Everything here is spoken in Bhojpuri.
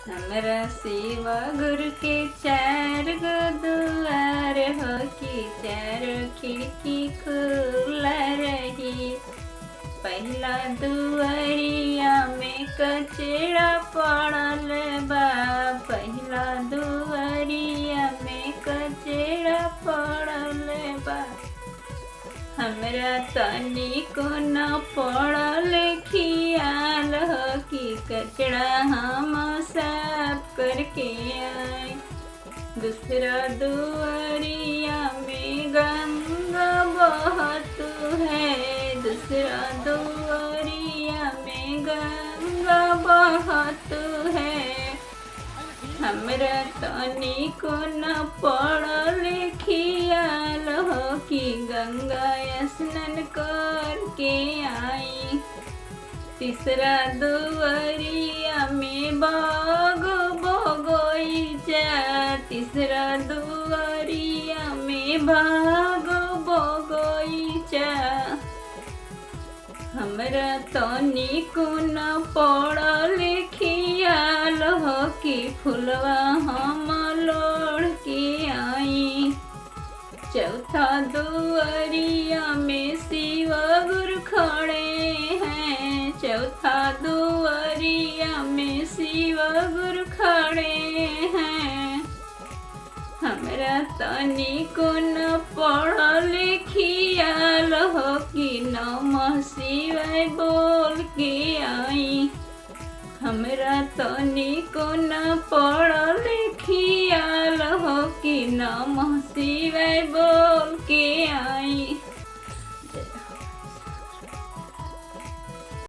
हमरा शिव गुरु के चार गो दुआर हो कि चार खिड़की खुला रही। पहिला दुआरिया में कचरा पड़ल बा, पहिला दुआरिया में कचरा पड़ल बा। हमरा तनिको न पड़ल खियाल हो कि कचरा हम साफ करके आए। दूसरा दुआरिया में गंगा बहत है, दूसरा दुआरिया में गंगा बहत है। हमरा तनिको न पड़ल खियाल हो कि गंगा स्नान करके आई। तीसरा दुआरिया में बाग बगीचा, तीसरा दुआरिया में बाग बगीचा। हमरा तनिको न पड़ल खियाल हो कि फुलवा हम लोढ़ के आई। चौथा दुआरिया में शिव गुरु खड़े हैं, चौथा दुआरिया में शिव गुरु खड़े हैं। हमरा तनिको न पड़ल खियाल हो कि नमः शिवाय बोल के आई। हमरा तनिको न पड़ल खियाल हो कि नमः शिवाय बोल के आई।